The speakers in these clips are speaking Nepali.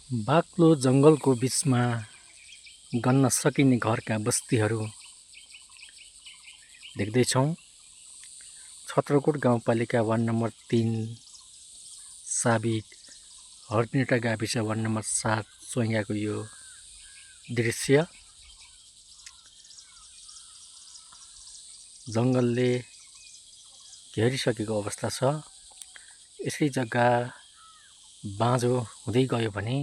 बाक्लो जङ्गलको बिचमा गन्न सकिने घरका बस्तीहरू देख्दैछौँ। छत्रकोट गाउँपालिका वार्ड नम्बर 3 साबिक हर्नेटा गाविस वार्ड नम्बर 7 चोइङ्गाको यो दृश्य। जङ्गलले घेरिसकेको अवस्था छ। यसै जग्गा बाँझो हुँदै गयो भने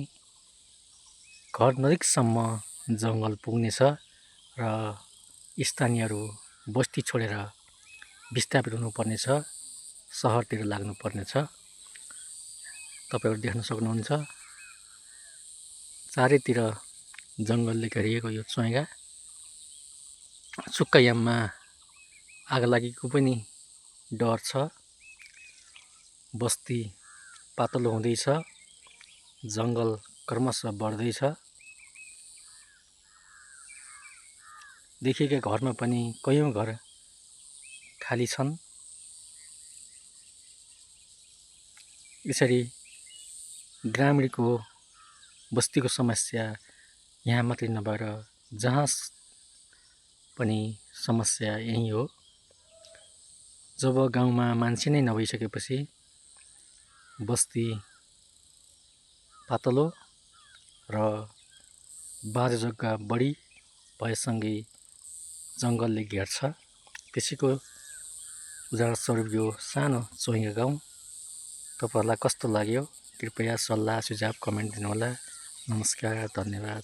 घर नजिकसम्म जङ्गल पुग्नेछ र स्थानीयहरू बस्ती छोडेर विस्थापित हुनुपर्नेछ, सहरतिर लाग्नुपर्नेछ। तपाईहरु देख्न सक्नुहुन्छ चारैतिर जङ्गलले घेरिएको यो चोइँगा। सुक्खा याममा आगलागीको पनि डर छ। बस्ती पातलो हुँदैछ, जङ्गल क्रमशः बढ्दैछ। देखिएका घरमा पनि कयौं घर खाली छन्। यसरी ग्रामीणको बस्तीको समस्या यहाँ मात्रै नभएर जहाँ पनि समस्या यही हो। जब गाउँमा मान्छे नै नभइसकेपछि बस्ती पातलो र बाँझो जग्गा बढी भएसँगै जङ्गलले घेर्छ। त्यसैको उदाहरण स्वरूप यो सानो चोइँगा गाउँ। तपाईहरुलाई कस्तो लाग्यो? कृपया सल्लाह सुझाव कमेन्ट दिनुहोला। नमस्कार, धन्यवाद।